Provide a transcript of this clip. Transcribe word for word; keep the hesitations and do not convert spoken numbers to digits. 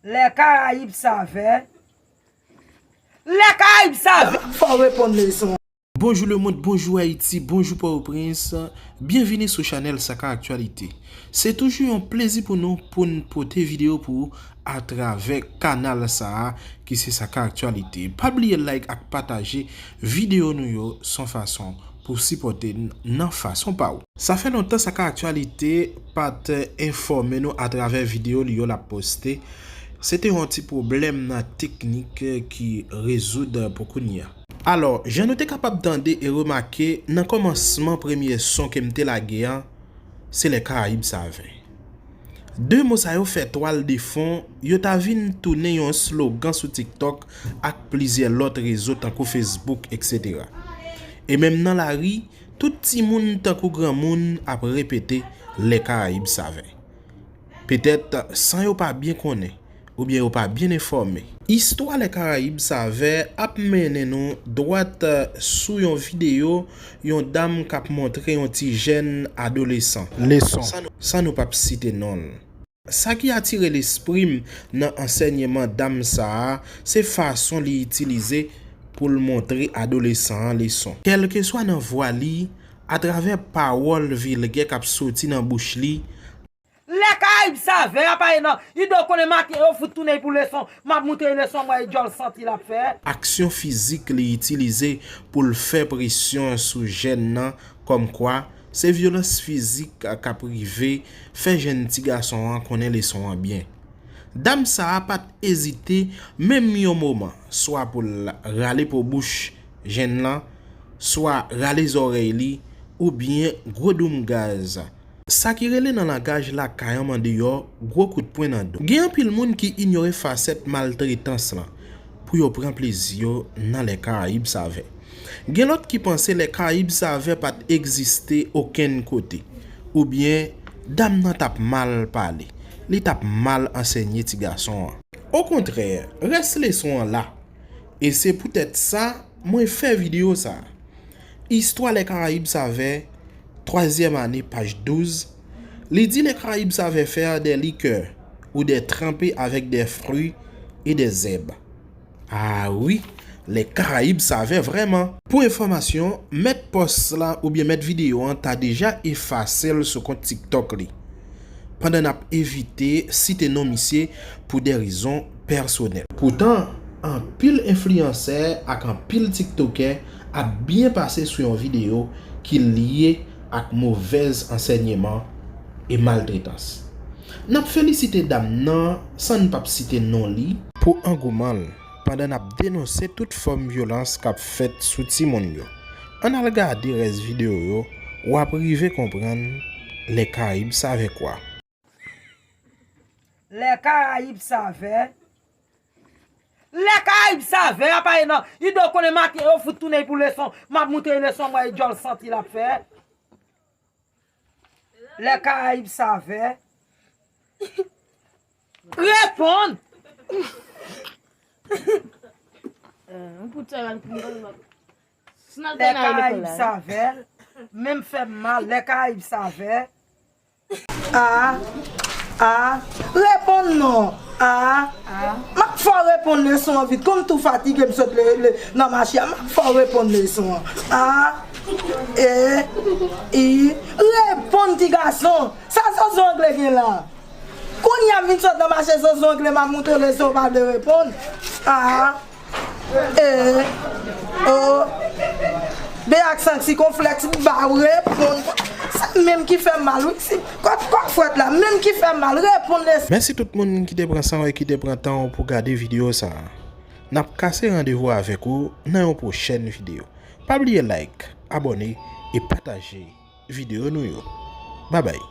Lè Karayib Savè. Lè Karayib Savè. Fò w reponn leson. Bonjou lemonn, bonjou Ayiti, bonjou Pòtoprens. Byenvini sou chanèl Saka Aktyalite. Se toujou yon plezi pou nou pou n pote videyo pou ou atravè kanal sa a ki se Saka Aktyalite. Pa bliye like ak pataje videyo nou yo, se yon fason pou w sipòte n nan fason pa w. Sa fè lontan Saka Aktyalite pa t enfòme nou atravè videyo li yo l ap poste. Se te yon ti pwoblèm nan teknik ki rezoud pou kounye a. Alò, jan nou te kapab tande e remake nan kòmansman premye son ke m te lage a, se Lè Karayib Savè. De mo sa yo fè twal de fon, yo ta vin tounen yon slogan sou TikTok ak plizyè lòt rezo tankou Facebook, etsetera. E menm nan lari, tout timoun tankou granmoun ap repete Lè Karayib Savè. Petèt san yo pa byen konnen, oubyen yo pa byen enfòme. Istwa Lè Karayib Savè ap mennen nou dwat sou yon videyo yon dam k ap montre yon ti jèn adolesan leson, san nou, san nou p ap site non l. Sa ki atire lespri m nan ansèyman dam sa a, se fason li itilize pou l montre adolesan an leson. Kèlkeswa nan vwa li, atravè pawòl vilgè k ap soti nan bouch li, Lè Karayib Savè a pa ye nan. Ido konnen maten yo fout tounen pou leson. M ap moutre leson mwen e djòl santi l ap fè. Aksyon fizik li itilize pou l fè presyon sou jèn nan, kòmkwa se vyolans fizik k ap rive fè jèn ti gason an konnen leson an byen. Dam sa a pa t ezite menm yon moman, swa pou l rale po bouch jèn lan, swa rale zòrèy li, oubyen gwo doum gaz. Sa ki rele nan langaj lakay an mandeyò, gwo kout pwen nan do. Gen anpil moun ki inyore fasèt maltretans lan pou yo pran plezi yo nan Lè Karayib Savè. Gen lòt ki panse Lè Karayib Savè pa t egziste okenn kote, oubyen dam nan t ap mal pale, li t ap mal ansenye ti gason an. Okontrè, rès leson an la. E se poutèt sa mwen fè videyo sa a. Istwa Lè Karayib Savè, twazyèm ane, paj douz, li di: Les Caraïbes savaient faire des liqueurs ou des trempés avec des fruits et des herbes. Ah wi, Lè Karayib Savè vrèman. Pou enfòmasyon, mèt pòs la oubyen mèt videyo an ta deja efase l sou kont TikTok li, pandan n ap evite site non misye pou de rezon pèsonèl. Poutan, anpil enfliyansè ak anpil tiktokè ap byen pase sou yon videyo ki lye ak movèz ansèyman e maltretans. N ap felisite dam nan san n p ap site non li pou angouman l pandan n ap denonse tout fòm vyolans k ap fèt sou timoun yo. Ann al gade rès videyo yo, w ap rive konprann Lè Karayib Savè kwa. Lè Karayib Savè. Lè Karayib Savè a pa ye nan. Ido konnen maten yo fout tounen pou leson. M ap moutre leson mwen e djòl santi l ap fè. Lè Karayib Savè. Reponn. Lè Karayib Savè. Menm fè m mal. Lè Karayib Savè. A, a, reponn non. A, m ap fè w reponn leson an vit. Kòm m tou fatige, m sot le, le, nan mache a, m ap fè w reponn leson an. A, e, i, reponn ti gason. Sa zozo angle gen la? Kounye a m vin sot nan mache, zozo angle, m ap moutre w leson, w pa vle reponn. A, e, o, b ak san sikonflèks, ba w reponn. Sa menm ki fè m mal, wi. Si, kòk, kòk frèt la, menm ki fè m mal, reponn leson. Mèsi tout moun ki te pran san w e ki te pran tan w pou gade videyo sa a. N ap kase randevou avèk ou nan yon pwochèn videyo. Pa bliye like, abòne e pataje videyo nou yo. Babay.